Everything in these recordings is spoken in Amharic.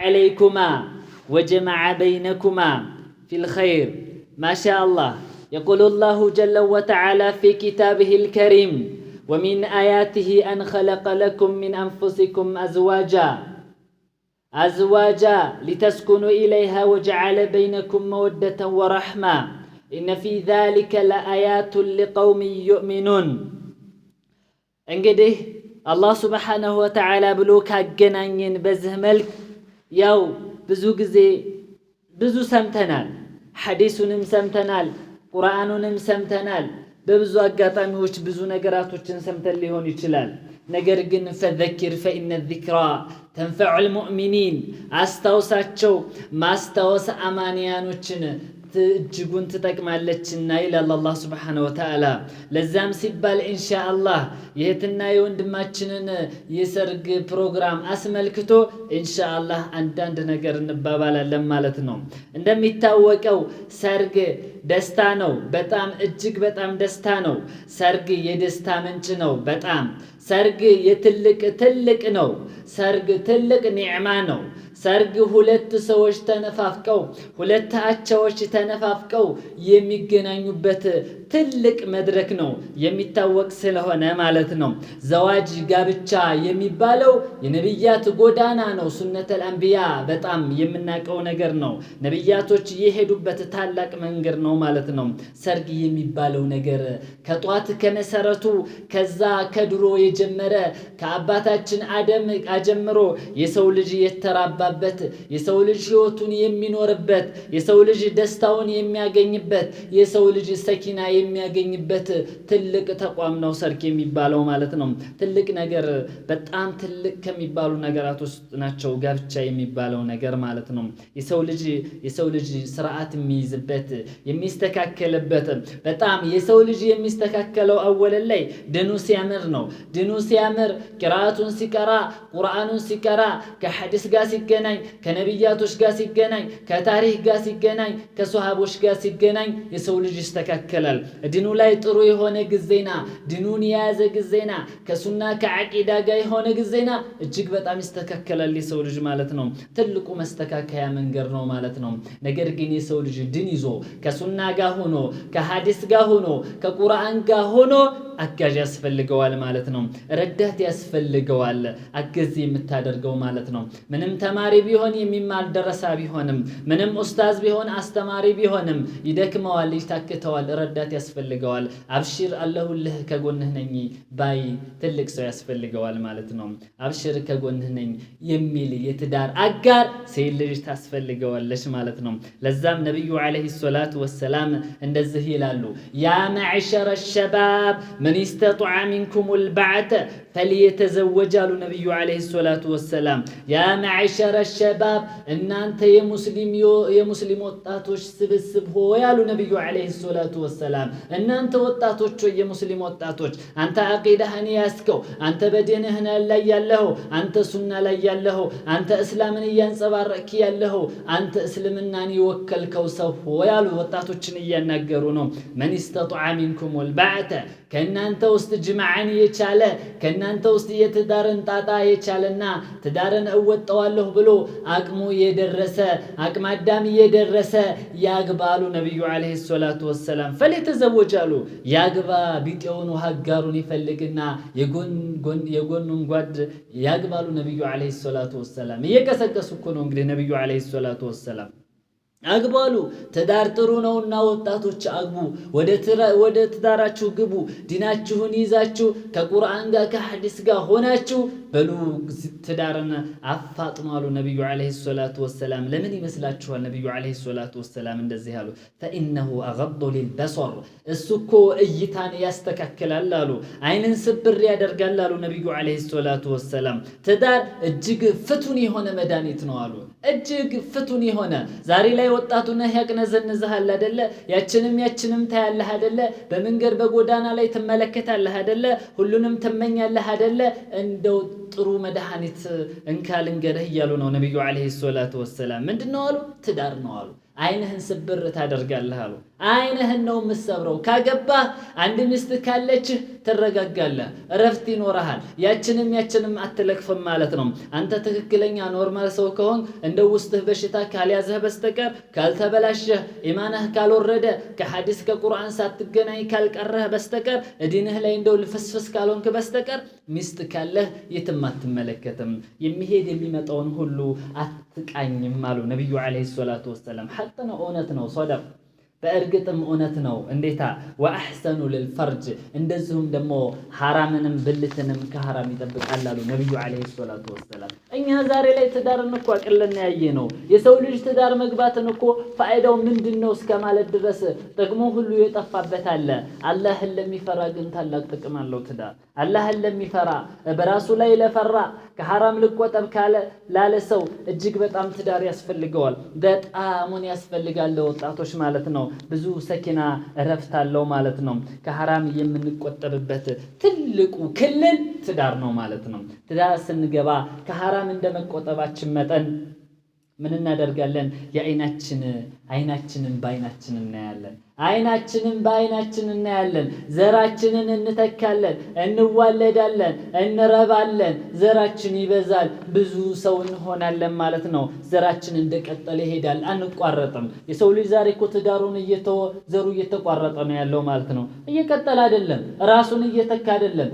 عليكما وجمع بينكما في الخير. ما شاء الله. يقول الله جل وتعالى في كتابه الكريم: ومن آياته أن خلق لكم من أنفسكم أزواجا لتسكنوا إليها وجعل بينكم مودة ورحمة إن في ذلك لآيات لقوم يؤمنون። እንግዲህ አላህ ሱብሓነሁ ወተዓላ ብሎ ካገናኘን በዚህ መልክ ያው ብዙ ጊዜ ብዙ ሰምተናል። ሐዲሱንም ሰምተናል፣ ቁርአኑንም ሰምተናል። በብዙ አጋጣሚዎች ብዙ ነገራቶችን ሰምተን ሊሆን ይችላል። ነገር ግን فذكر فإن الذكرى تنفع المؤمنين፣ አስታውሳቸው፣ ማስታወስ አማንያኖችን እጅጉን ትጠቅማለችና ይላል አላህ ሱብሓነሁ ወተዓላ። ለዛም ሲባል ኢንሻአላህ የእህትና የወንድማችንን የሰርግ ፕሮግራም አስመልክቶ ኢንሻአላህ አንዳንድ ነገር እንባባላለን ማለት ነው። እንደሚታወቀው ሰርግ ደስታ ነው። በጣም እጅግ በጣም ደስታ ነው። ሰርግ የደስታ ምንጭ ነው። በጣም ሰርግ የትልቅ ትልቅ ነው። ሰርግ ትልቅ ኒዕማ ነው። ሰርግ ሁለት ሰዎች ተነፋፍቀው፣ ሁለት አቻዎች ተነፋፍቀው የሚገናኙበት ትልቅ መድረክ ነው፣ የሚታወቅ ስለሆነ ማለት ነው። ዘዋጅ ጋብቻ የሚባለው የነቢያት ጎዳና ነው። ሱነተል አንቢያ በጣም የምናውቀው ነገር ነው። ነቢያቶች የሄዱበት ታላቅ መንገድ ነው ማለት ነው። ሰርግ የሚባለው ነገር ከጧት ከመሰረቱ ከዛ ከድሮ የጀመረ፣ ከአባታችን አደም ጀምሮ የሰው ልጅ የተራባበት፣ የሰው ልጅ ህይወቱን የሚኖርበት፣ የሰው ልጅ ደስታውን የሚያገኝበት፣ የሰው ልጅ ሰኪና የሚያገኝበት ትልቅ ተቋም ነው ሰርግ የሚባለው ማለት ነው። ትልቅ ነገር፣ በጣም ትልቅ ከሚባሉ ነገራት ውስጥ ናቸው ጋብቻ የሚባለው ነገር ማለት ነው። የሰው ልጅ ስርዓት የሚይዝበት፣ የሚስተካከልበት፣ በጣም የሰው ልጅ የሚስተካከለው አወለን ላይ ድኑ ሲያምር ነው። ድኑ ሲያምር፣ ቅራአቱን ሲቀራ፣ ቁርአኑን ሲቀራ፣ ከሐዲስ ጋር ሲገናኝ፣ ከነቢያቶች ጋር ሲገናኝ፣ ከታሪክ ጋር ሲገናኝ፣ ከሶሃቦች ጋር ሲገናኝ የሰው ልጅ ይስተካከላል። ድኑ ላይ ጥሩ የሆነ ጊዜና ድኑን የያዘ ጊዜና ከሱና ከዓቂዳ ጋር የሆነ ጊዜና እጅግ በጣም ይስተካከላል የሰው ልጅ ማለት ነው። ትልቁ መስተካከያ መንገድ ነው ማለት ነው። ነገር ግን የሰው ልጅ ድን ይዞ ከሱና ጋር ሆኖ፣ ከሐዲስ ጋር ሆኖ፣ ከቁርአን ጋር ሆኖ አጋዥ ያስፈልገዋል ማለት ነው። ረዳት ያስፈልገዋል፣ አገዝ የምታደርገው ማለት ነው። ምንም ተማሪ ቢሆን፣ የሚማር ደረሳ ቢሆንም፣ ምንም ኡስታዝ ቢሆን፣ አስተማሪ ቢሆንም ይደክመዋል፣ ይታክተዋል፣ ረዳት ያስፈልገዋል። አብሽር አለሁልህ ከጎንህ ነኝ ባይ ትልቅ ሰው ያስፈልገዋል ማለት ነው። አብሽር ከጎንህ ነኝ የሚል የትዳር አጋር ሴት ልጅ ታስፈልገዋለች ማለት ነው። ለዛም ነቢዩ ዓለይሂ ሰላቱ ወሰላም እንደዚህ ይላሉ: يا معشر الشباب، من استطاع منكم الباءة فليتزوج አሉ ነቢዩ ዓለይሂ ሰላቱ ወሰላም። يا معشر الشباب፣ እናንተ የሙስሊም ወጣቶች ስብስብ ሆይ አሉ ነቢዩ ዓለይሂ ሰላቱ ወሰላም። እናንተ ወጣቶች ሆይ፣ የሙስሊም ወጣቶች፣ አንተ አቂዳህን ያስከው፣ አንተ በዲንህ ላይ ያለኸው፣ አንተ ሱና ላይ ያለኸው፣ አንተ እስላምን እያንጸባረቅክ ያለኸው፣ አንተ እስልምናን የወከልከው ሰው ሆይ አሉ። ወጣቶችን እያናገሩ ነው። من استطاع منكم الباءة፣ ከእናንተ ውስጥ ጅማዕን የቻለ፣ ከእናንተ ውስጥ የትዳርን ጣጣ የቻለና ትዳርን እወጣዋለሁ ብሎ አቅሙ የደረሰ፣ አቅመ አዳም የደረሰ ያግባ አሉ ነቢዩ ዓለይሂ ሰላቱ ወሰላም። فليتزوج አሉ። ያግባ፣ ቢጤውን አጋሩን ይፈልግና የጎኑን ጓድ ያግባ አሉ ነቢዩ ዓለይሂ ሰላቱ ወሰላም። እየቀሰቀሱ እኮ ነው እንግዲህ ነቢዩ ዓለይሂ ሰላቱ ወሰላም። አግቡ አሉ። ትዳር ጥሩ ነውና ወጣቶች አግቡ፣ ወደ ትዳራችሁ ግቡ። ዲናችሁን ይዛችሁ ከቁርአን ጋር ከሐዲስ ጋር ሆናችሁ በሉ ትዳርን አፋጥኑ አሉ ነቢዩ ዓለይሂ ሰላቱ ወሰላም። ለምን ይመስላችኋል ነቢዩ ዓለይሂ ሰላቱ ወሰላም እንደዚህ አሉ? فإنه أغض للبصر፣ እሱ እኮ እይታን ያስተካክላል አሉ። አይንን ስብር ያደርጋል አሉ ነቢዩ ዓለይሂ ሰላቱ ወሰላም። ትዳር እጅግ ፍቱን የሆነ መድኃኒት ነው አሉ። እጅግ ፍቱን የሆነ። ዛሬ ላይ ወጣቱ ነህ ያቅነዘንዝሃል አደለ? ያችንም ያችንም ታያለህ አደለ? በመንገድ በጎዳና ላይ ትመለከታለህ አደለ? ሁሉንም ትመኛለህ አደለ? እንደው ጥሩ መድኃኒት እንካ ልንገርህ እያሉ ነው ነቢዩ ዓለይሂ ሰላቱ ወሰላም። ምንድን ነው አሉ? ትዳር ነው አሉ። አይንህን ስብር ታደርጋለህ አሉ። አይንህን ነው የምትሰብረው። ካገባህ አንድ ሚስት ካለችህ ትረጋጋለህ፣ እረፍት ይኖረሃል። ያችንም ያችንም አትለክፍም ማለት ነው። አንተ ትክክለኛ normal ሰው ከሆንክ፣ እንደ ውስጥህ በሽታ ካልያዘህ በስተቀር፣ ካልተበላሸህ፣ ኢማንህ ካልወረደ፣ ከሐዲስ ከቁርአን ሳትገናኝ ካልቀረህ በስተቀር፣ እዲንህ ላይ እንደው ልፍስፍስ ካልሆንክ በስተቀር ሚስት ካለህ የትም አትመለከትም። የሚሄድ የሚመጣውን ሁሉ አትቃኝም አሉ ነቢዩ ዓለይሂ ሰላቱ ወሰላም። ሐቅ ነው፣ እውነት ነው። صدق፣ በእርግጥም እውነት ነው። እንዴታ! وأحصن للفرج፣ እንደዚሁም ደግሞ ሐራምንም ብልትንም ከሐራም ይጠብቃል አሉ ነቢዩ ዓለይሂ ሰላቱ ወሰላም። እኛ ዛሬ ላይ ትዳርን እኮ አቅለን ያየ ነው። የሰው ልጅ ትዳር መግባትን እኮ ፋይዳው ምንድን ነው እስከ ማለት ድረስ ጥቅሙ ሁሉ የጠፋበት አለ። አላህን ለሚፈራ ግን ታላቅ ጥቅም አለው ትዳር። አላህን ለሚፈራ፣ በራሱ ላይ ለፈራ፣ ከሐራም ልቆጠብ ካለ ላለ ሰው እጅግ በጣም ትዳር ያስፈልገዋል። በጣሙን ያስፈልጋል ለወጣቶች ማለት ነው። ብዙ ሰኪና እረፍት አለው ማለት ነው። ከሐራም የምንቆጠብበት ትልቁ ክልል ትዳር ነው ማለት ነው። ትዳር ስንገባ ከሐራም እንደመቆጠባችን መጠን ምን እናደርጋለን? የአይናችን አይናችንን በአይናችን እናያለን። አይናችንን በአይናችን እናያለን። ዘራችንን እንተካለን፣ እንዋለዳለን፣ እንረባለን። ዘራችን ይበዛል፣ ብዙ ሰው እንሆናለን ማለት ነው። ዘራችን እንደቀጠለ ይሄዳል፣ አንቋረጥም። የሰው ልጅ ዛሬ እኮ ትዳሩን እየተወ ዘሩ እየተቋረጠ ነው ያለው ማለት ነው። እየቀጠለ አይደለም፣ ራሱን እየተካ አይደለም።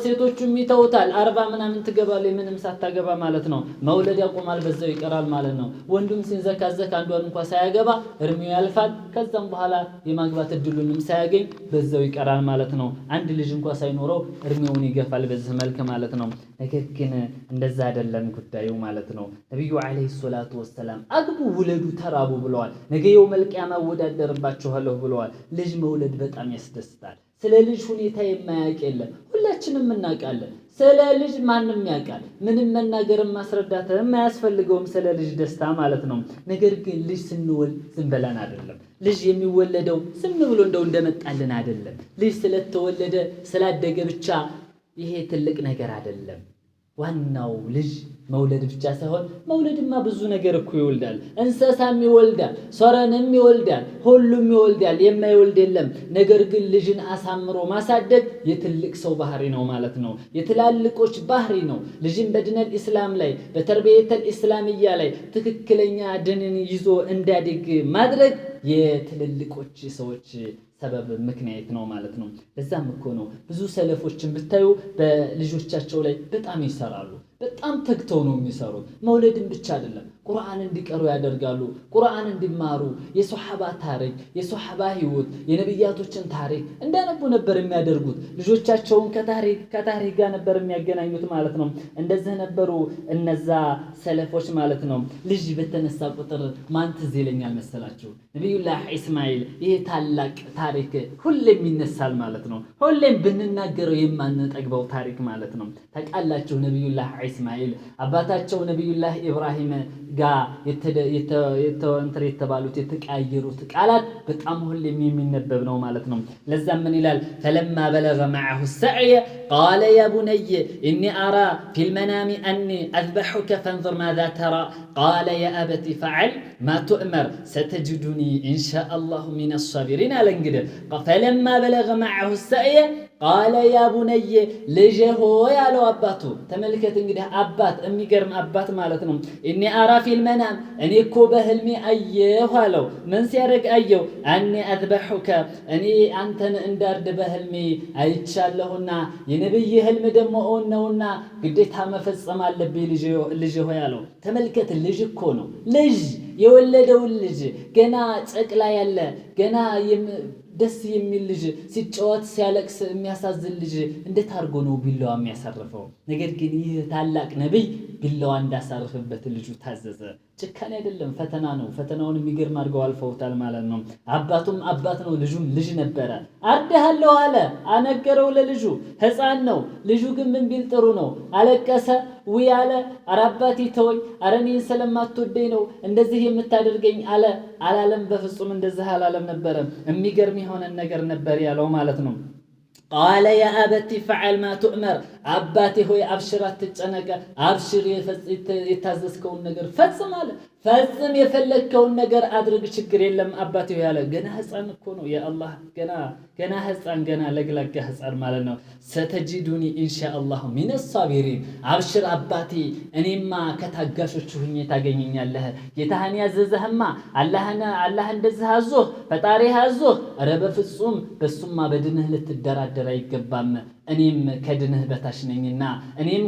ሴቶቹም ይተውታል። 40 ምናምን ትገባለች ምንም ሳታገባ ማለት ነው። መውለድ ያቆማል፣ በዛው ይቀራል ማለት ነው። ወንዱም ሲንዘካዘክ አንዷን እንኳ ሳያገባ እድሜው ያልፋል። ከዛም በኋላ የማግባት እድሉንም ሳያገኝ በዛው ይቀራል ማለት ነው። አንድ ልጅ እንኳ ሳይኖረው እድሜውን ይገፋል በዚህ መልክ ማለት ነው። ነገር ግን እንደዛ አይደለም ጉዳዩ ማለት ነው። ነቢዩ ዓለይሂ ሰላቱ ወሰላም አግቡ፣ ውለዱ፣ ተራቡ ብለዋል። ነገ የውመል ቂያማ እወዳደርባችኋለሁ ብለዋል። ልጅ መውለድ በጣም ያስደስታል። ስለ ልጅ ሁኔታ የማያውቅ የለም። ሁላችንም እናውቃለን። ስለ ልጅ ማንም ያውቃል። ምንም መናገርም ማስረዳትም አያስፈልገውም ስለ ልጅ ደስታ ማለት ነው። ነገር ግን ልጅ ስንወልድ ዝም ብለን አይደለም። ልጅ የሚወለደው ዝም ብሎ እንደው እንደመጣልን አይደለም። ልጅ ስለተወለደ ስላደገ ብቻ ይሄ ትልቅ ነገር አይደለም። ዋናው ልጅ መውለድ ብቻ ሳይሆን፣ መውለድማ ብዙ ነገር እኮ ይወልዳል። እንስሳም ይወልዳል፣ ሶረንም ይወልዳል፣ ሁሉም ይወልዳል። የማይወልድ የለም። ነገር ግን ልጅን አሳምሮ ማሳደግ የትልቅ ሰው ባህሪ ነው ማለት ነው። የትላልቆች ባህሪ ነው። ልጅን በድነል ኢስላም ላይ፣ በተርቢየተል ኢስላምያ ላይ ትክክለኛ ድንን ይዞ እንዲያድግ ማድረግ የትልልቆች ሰዎች ሰበብ ምክንያት ነው ማለት ነው። ለዛም እኮ ነው ብዙ ሰለፎችን ብታዩ በልጆቻቸው ላይ በጣም ይሰራሉ። በጣም ተግተው ነው የሚሰሩት። መውለድን ብቻ አይደለም፣ ቁርአን እንዲቀሩ ያደርጋሉ። ቁርአን እንዲማሩ፣ የሶሐባ ታሪክ፣ የሶሐባ ህይወት፣ የነቢያቶችን ታሪክ እንዲያነቡ ነበር የሚያደርጉት። ልጆቻቸውን ከታሪክ ጋር ነበር የሚያገናኙት ማለት ነው። እንደዚህ ነበሩ እነዛ ሰለፎች ማለት ነው። ልጅ በተነሳ ቁጥር ማን ትዝ ይለኛል መሰላችሁ? ነቢዩላህ ኢስማኤል። ይሄ ታላቅ ታሪክ ሁሌም ይነሳል ማለት ነው። ሁሌም ብንናገረው የማንጠግበው ታሪክ ማለት ነው። ታውቃላችሁ፣ ነቢዩላህ ኢስማኤል አባታቸው ነቢዩላህ ኢብራሂም ጋር እንትን የተባሉት፣ የተቀያየሩት ቃላት በጣም ሁሌም የሚነበብ ነው ማለት ነው። ለዛም ምን ይላል? فلما بلغ معه السعي قال يا بني إني أرى في المنام أني أذبحك فانظر ماذا ترى قال يا أبت افعل ما تؤمر ستجدني إن شاء الله من الصابرين አለ። እንግዲህ فلما بلغ معه السعي قال يا بني፣ ልጄ ሆይ አለው አባቱ። ተመልከት እንግዲህ አባት፣ የሚገርም አባት ማለት ነው። إني أرى في المنام፣ እኔ እኮ በህልሜ አየሁ አለው። ምን ሲያደርግ አየው? أني أذبحك፣ እኔ አንተን እንዳርድ በህልሜ አይቻለሁና የነብይ ህልም ደግሞ እውን ነውና ግዴታ መፈጸም አለብኝ ልጄ ሆይ አለው። ተመልከት፣ ልጅ እኮ ነው፣ ልጅ የወለደውን ልጅ፣ ገና ጨቅላ ያለ፣ ገና ደስ የሚል ልጅ፣ ሲጫወት ሲያለቅስ የሚያሳዝን ልጅ እንዴት አድርጎ ነው ቢላዋ የሚያሳርፈው? ነገር ግን ይህ ታላቅ ነቢይ ቢላዋ እንዳሳርፍበት ልጁ ታዘዘ። ጭካኔ አይደለም፣ ፈተና ነው። ፈተናውን የሚገርም አድርገው አልፈውታል ማለት ነው። አባቱም አባት ነው፣ ልጁም ልጅ ነበረ። አርድሃለሁ አለ፣ አነገረው ለልጁ። ሕፃን ነው። ልጁ ግን ምን ቢል ጥሩ ነው? አለቀሰ፣ ውይ አለ። ኧረ አባቴ ተወኝ፣ ኧረ እኔን ስለማትወደኝ ነው እንደዚህ የምታደርገኝ አለ? አላለም። በፍጹም እንደዚህ አላለም ነበረ። የሚገርም የሆነን ነገር ነበር ያለው ማለት ነው። قال يا أبت افعل ما تؤمر። አባቴ ሆይ አብሽር፣ አትጨነቀ፣ አብሽር፣ የታዘዝከውን ነገር ፈጽም አለ። ፈጽም፣ የፈለግከውን ነገር አድርግ፣ ችግር የለም አባቴ ሆይ አለ። ገና ህፃን እኮ ነው የአላህ፣ ገና ገና ህፃን፣ ገና ለግላጋ ህፃን ማለት ነው። ستجدني إن شاء الله من الصابرين፣ አብሽር አባቴ፣ እኔማ ከታጋሾቹ ሁኜ ታገኘኛለህ። ጌታህን ያዘዘህማ አላህ እንደዚህ አዞህ፣ ፈጣሪህ አዞህ፣ ኧረ በፍጹም በሱማ በድንህ ልትደራደር አይገባም። እኔም ከድንህ በታች ነኝና እኔም